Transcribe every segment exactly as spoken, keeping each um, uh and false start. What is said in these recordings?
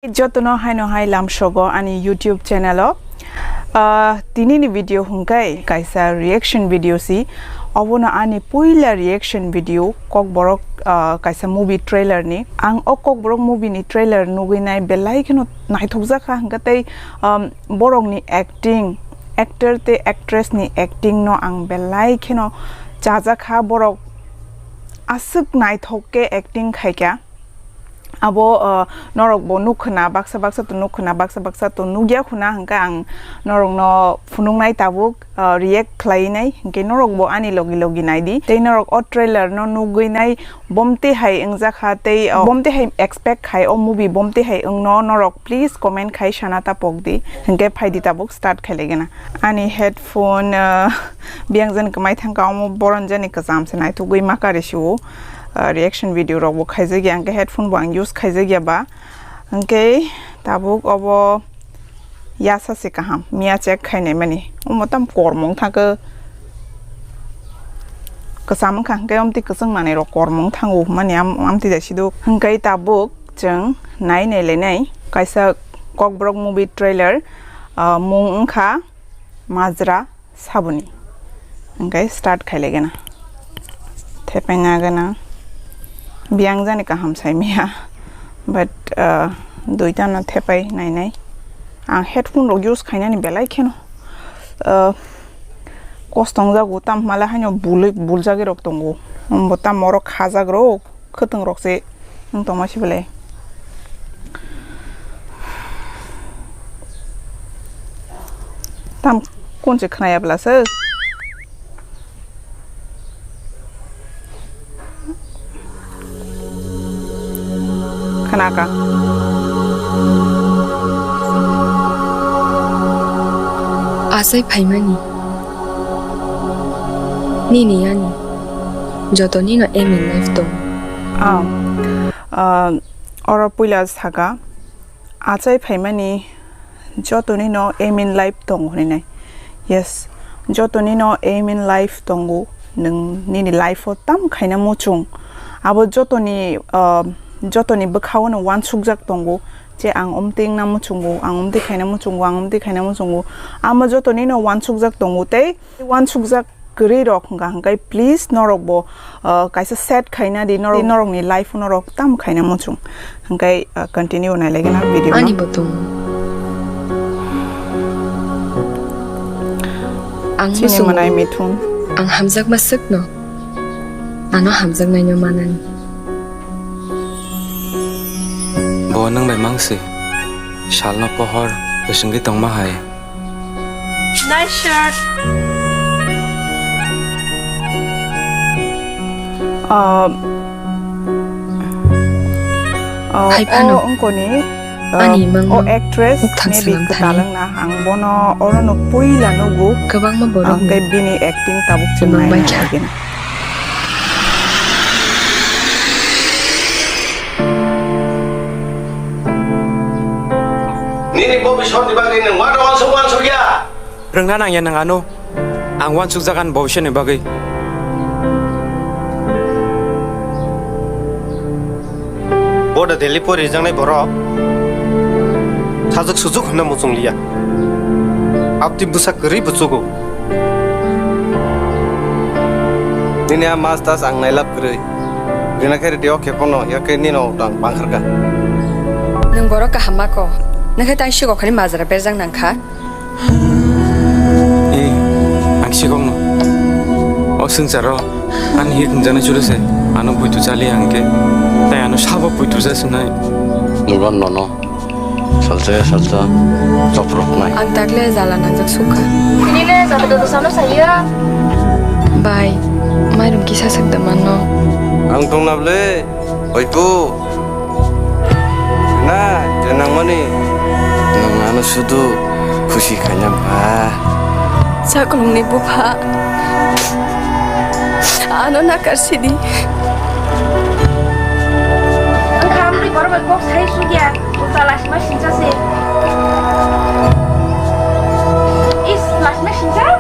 Jotono haino hai lamsogo ani YouTube channel o. Ah, tinini video hwnkhe kaisa reaction video si. Obono ani puila reaction video Kokborok, ah, kaisa movie trailer ni. Ang o Kokborok movie ni trailer nugwi nai belai kheno naithokjak kha hwnkhe tei, um, borokni acting, actor tei actress ni acting no ang belai kheno chajak kha. Borok aswk naithok khe acting khaikha. Abo, uh, norok bo nuk khna, baksa baksa to nuk khna, baksa baksa to nukya khuna, hwnkhe ang norok no phunuknai tabuk, uh, react khlai nai, hwnkhe norok bo ani logi logi nai di. Tei norok o trailer no nugwi nai, bomte hai wngjak kha, tei, uh, bomte hai expect khai o movie, bomte hai wngno norok please comment khai sana ta pok di, hwnkhe phai di tabuk start khai lai gana. Ani headphone, uh, biyang jani kwmai thangkha, omo boron jani kwcham se naithogwi ma kari sio. Ah, reaction video rok bo khaijak ya, hwnkhe headphone bo ang use khaijak ya ba. Hwnkhe tabuk obo yasa se kaham, miya check khainai mani. Omo tam kormo wngkha khe, kwcham wngkha, hwnkhe omtwi kwchwng manwi rok kormo wngthango hwnmani am-, amtwi jai siduk. Hwnkhe tabuk chwng nai nai lainai kaisa Kokborok movie trailer, ah, mung wngkha Majra Saboni. Hwnkhe start khai lai gana. Thepai na gana. Biyang jani kaham sai miya. But, uh, duita no thepai nai nai. Ang headphone rok use khainani belai kheno, uh, kosto wngjago, tam hwnmale haino bulwi, buljagwi rok tongo. Ombo tamo oro khajak rok. Khwtwng rok se wng tongma se belai. Tam kun se khwnaya bwla se. Khwnaka. Achai phaimani. Nini yani. Jotonino aim in life tongo. Ah, ah, oro puila saka, achai phaimani jotonino aim in life tongo hinwi nai. Yes, jotonino aim in life tongo, nwng nini life o tam khaina muchung. Abo jotoni, ah, jotoni bwkhao no uansukjak tongo, je ang omtwi wngna muchungo, ang omtwi khaina muchungo, ang omtwi khaina muchungo. Amo jotonino uansukjak tongo tei uansukjak kwrwi rok hwnkha hwnkhe please norok bo, uh, kaisa set khaina di, norok, norokni life o norok tam khaina muchung hwnkhe, uh, continue nai lai gana video no. Ani bo tongo. Ang chini muchungo mwnai Mithun. Ang hamjakma swkno, ano hamjaknaino manani. Bo nwng bai mangsi, salno pohor bwswngwi tongma hai. Nice shirt. Ah, ah, hai phano o wngkoni, ah, ani imang o actress maybe kwtal wngna ang bono orono puila nugo. Kwbangma borok ang tei bini acting tabuk chwng nai nai. Nini bobiswrni bagwi nwng uansuk uansuk ya? Rwngna nangya nwng ano. Ang uansukjak ani bobiswrni bagwi. Boda Delhi pori rijaknai borok sajwk sujuk hwnna muchung liya. Abtwi bwsa kwrwi buchugo. Nini a mas tas ang nailab kwrwi. Rina khe ridi o khe phano, ya khe nino tang bangkharka. Nwng borok kaham ma ko. Nwng khe tang sigo khani majra berjak nang kha. E, ang sikokno. O swngcharo ani hik hwnjaknai chwla se ano poito chali ang khe. Tai ano sabo poito cha swnai. Nwng nono. Salsa ya salsa, choprok nai. Ang takle jala nangjak sukha. Nini le joto joto sano saya. Bai, mairum kisa sakda manno. Ang tongna ble, oiku. Na, je nangmani. Nang ano sudu khusi khainam pha. Chaklungni bupha. Ano nakar sidi. Ang khamri borok bai kok sai sugya. Uta lasima sincha se. Is, lasima sincha?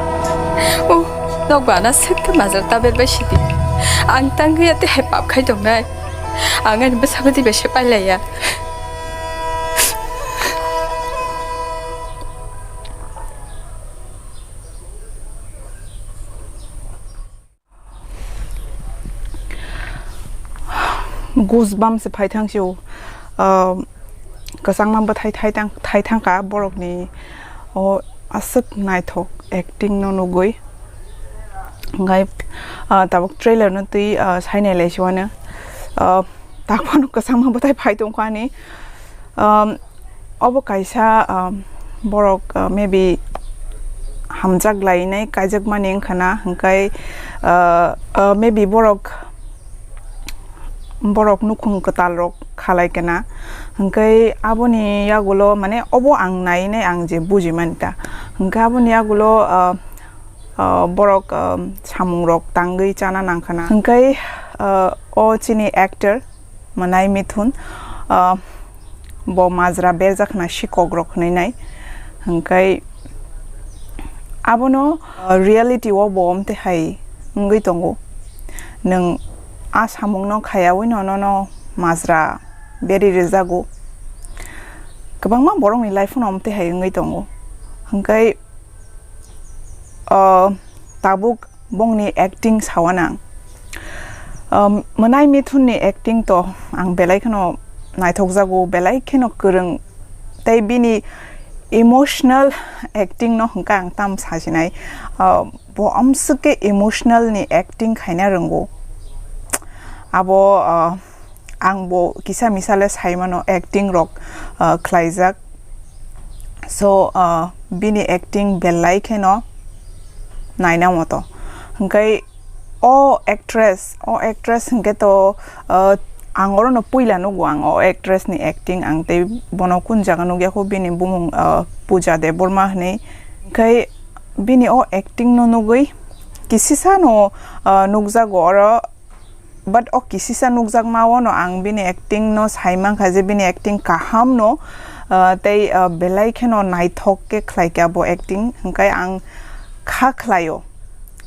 Oh, nok bana sik ke mazal ta ber bai sidi. Ang tang ya te hai pap khai dong nai. Ang ani bwsa bwdi bai se pai laya. Goosebumps se phai thang sio. Ah, kwchangma bwthai thai thang, thai thang kha borokni o aswk naithok acting no nugwi. Hwnkhai, ah, tabuk trailer no twi, ah, sainai lai siwano. Ah, tak phano kwchangma bwthai phai tong kha ani. Um, obo kaisa, um, borok, uh, maybe hamjak lainai kaijakmani wngkha na, hwnkhai, uh, uh, maybe borok, borok nukhung kwtal rok khalai kana, hwnkhai aboni yagulo, mane, obo ang nainai, ang je bujimani ta, hwnkhai aboni yagulo, uh, uh, borok, um, samung rok tangwi chana nangkha na, hwnkhai, uh, o chini actor, Mwnai Mithun, ah, bo majra berjak khna sikhok rok hwnwi nai. Hwnkhai abono, ah, reality o bo omte hai wngwi tongo. Nwng a samung no khayawi no nono majra beri rwjago. Kwbangma borok ni life no omte hai wngwi tongo. Hwnkhai, ah, tabuk bongni acting sawanang. Um, Mwnai Mithunni acting to ang belai kheno naithokjago, belai kheno kwrwng. Tei bini emotional acting no hwnka ang tam sasinai. Uh, bo amswk khe emotional ni acting khaina rwngo. Abo, uh, Ang bo kisa misa le sai mano acting rok, ah, khlaijak. So, ah, bini acting belai kheno naina moto. Hwnkhe o actress, o actress hwnkhe to, ah, ang oro no puila nugo ang o actress ni acting, ang tei bono kun jaga nukya kho bini bumung, ah, Pooja Debbarma hwnwi. Hwnkhe bini o acting no nugwi kisisa no, ah, nukjago oro. But o kisisa nukjakma o no ang bini acting no sai mankha je bini acting kaham no, ah, tei, ah, belai kheno naithok khe khlai kha bo acting, hwnkhe ang kha khlaio,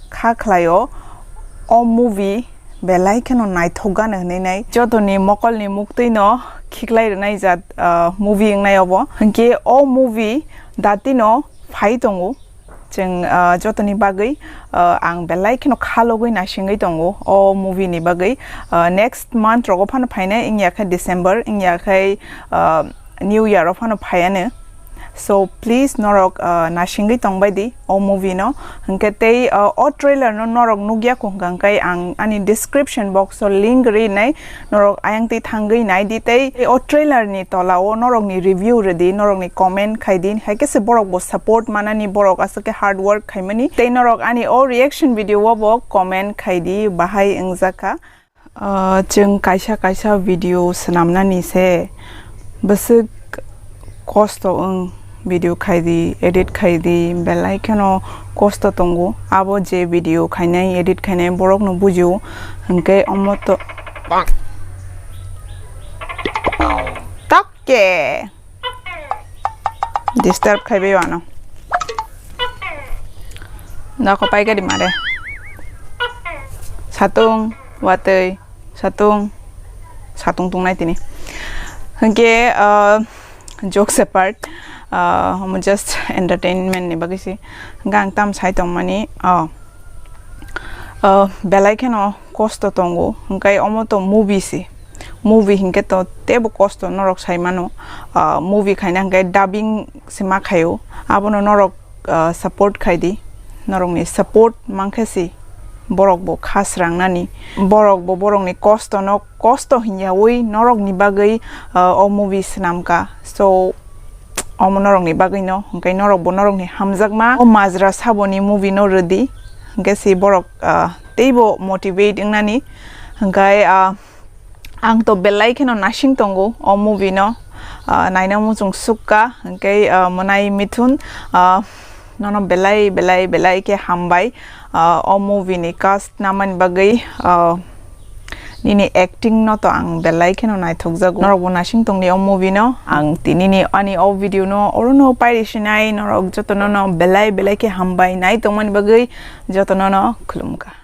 kha khlaio o movie belai kheno naithok gana hwnwi nai. Jotoni mokolni muktwi no khiklai rwnai jat, ah, movie wngnai obo. Hwnkhe o movie datino phai tongo. Chwng, ah, jotoni bagwi, ah, ang belai kheno khalogwi naisingwi tongo o movie ni bagwi. Ah, next month rogo phano phainai, wngya khe December, wngya khe, ah, New Year o phano phaiano. So, please, norok, ah, naisingwi tongbai di o movie no. Hwnkhe tei, ah, o trailer no norok nukya kho hwnkha, hwnkhe ang ani description box o link rinai. Norok ayang twi thangwi nai di tei o trailer ni tola o norok ni review rwdi, norok ni comment khai di, hai khe se borok bo support manani, borok aswk khe hard work khaimani tei norok ani o reaction video o bo comment khai di, bahai wngjak kha. Ah, chwng kaisa kaisa video swnamnani se bwswk kosto wng. Video khai di, edit khai di, belai kheno kosto tongo. Abo je video khainai, edit khainai, borok no bujio. Hwnkhe omo to. Tokke. Disturb khai bai wano. Nako pai gari mare. Satung, watui, satung, satung tungnai tini. Hwnkhe, ah, jokes apart, ah, omo just entertainment ni bagwi se. Hwnkhe ang tam sai tongmani, oh, ah, belai kheno kosto tongo, hwnkhe omo to movie se. Movie hinkhe to teibo kosto norok sai mano. Ah, movie khaina hinkhe dubbing se ma khaio. Abono norok, ah, support khai di. Norokni support mankhe se borok bo kha srangnani. Borok bo borokni kosto no kosto hinyawi norokni bagwi, ah, o movie swnamkha. So, omo norokni bagwino, hwnkhe norokbo norokni hamjakma o majra saboni movie no rwdi, hwnkhe se borok, ah, teibo motivate wngnani. Hwnkhe, ah, ang to belai kheno nasing tongo o movie no, ah, naina muchung sukha, hwnkhe, ah, Mwnai Mithun, ah, nono belai, belai, belai khe hambai, ah, o movie ni cast namani bagwi, ah, nini acting no to ang belai kheno naithokjago. Norok bo nasing tongdi o movie no. Ang tinini ani o video no orono pairi sinai, norok jotono no belai belai khe hambai nai tongmani bagwi jotono no khulumkha.